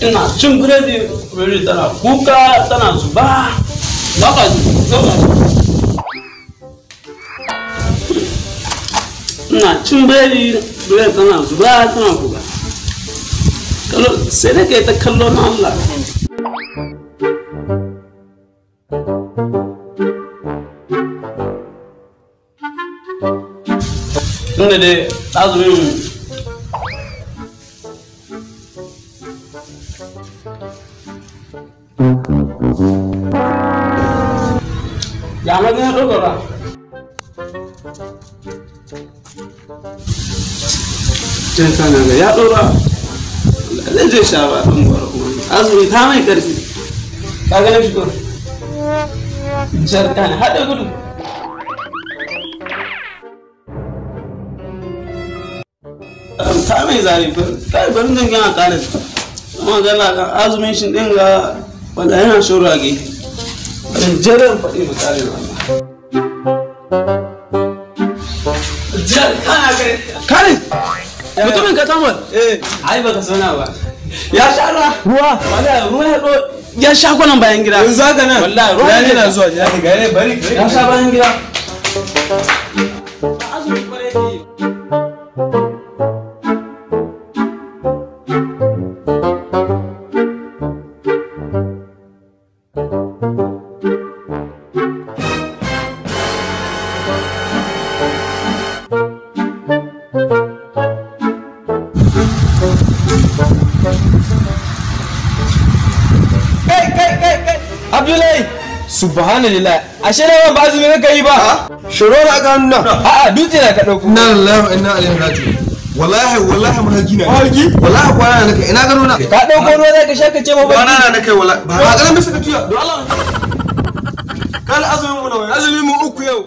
Ina cin biredi, biredi tana kuka tana zuba. Baka ji, ina cin biredi, biredi tana zuba tana kuka. Kallo sai dai kai ta kallo na Allah. Tunda dai azumin ya ma gina ɗaukar ba. Can kana ga ya ɗora zai je sha ba ɗan gwara kuma azumi ta mai ƙarfi ka ganin shi ko jar kana haɗe gudu. Ta mai zari kai bari zan gina ƙarin amma gana azumin shi ɗin ga wanda yana shoro a gefe. Bari jiran faɗi mu tsare wannan. Jar kana kai. Kare! Mutumin ka tamar? Eh. Ai baka sona ba. Ya sha ruwa. Ruwa? Wallahi ruwa ya ya sha kwanan bayan gida. Yanzu haka nan? Wallahi ruwa ne na zuwa ya ga ne bari. Ya sha bayan gida. Azumi kware ne. Kai Abdullahi, subhanallah, ashe na ba azumi kaka yi ba. Shiro na ga hannu. A'a, dutse na ka dauko. Inna lillahi wa inna ilaihi raji'un. Wallahi wallahi mahalki na. Mahalki? Wallahi kwana na kai ina gano na. Ka dauko ruwa zaka sha ka ce ma Kwana na kai wallahi. Ba ganin bisa ka tuya. Don Allah. Kal azumin mu nawa? Azumin mu uku yau.